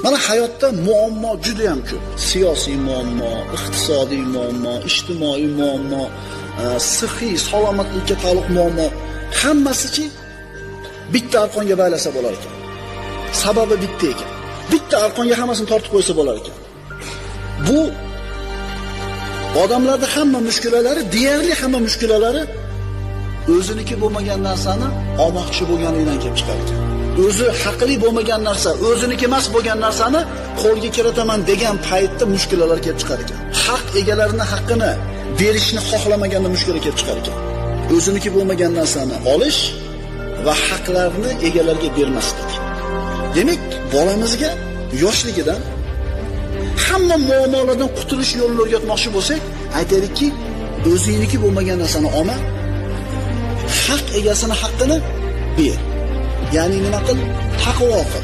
Mana hayotda muammo juda ham ko'p. Siyosiy muammo, iqtisodiy muammo, ijtimoiy muammo, sihiy salomatlikka taalluq muammo, hammasichi bitta arqonga baylasa bo'lar ekan. Sababi bitta ekan. Bitta arqonga hammasini tortib qo'ysa bo'lar ekan. Bu odamlarda hamma mushkulalari, deyarli hamma mushkulalari o'ziniki bo'lmagan narsani olmoqchi bo'lganligidan kelib chiqar ekan. O'zi haqli bo'lmagan narsa, o'ziniki emas bo'lgan narsani qo'lga kiritaman degan paytda mushkulalar kelib chiqar ekan. Haq egalarining haqqini berishni xohlamaganda mushkula kelib chiqar ekan. O'ziniki bo'lmagan narsani olish va haqlarni egalariga bermaslik. Demak, bolamizga yoshligidan hamma muammolardan qutulish yo'lini o'rgatmoqchi bo'lsak, aytaylikki, o'zingniki bo'lmagan narsani olma, haq egasini haqqini ber. Ya'ni nima qil? Taqvo qil.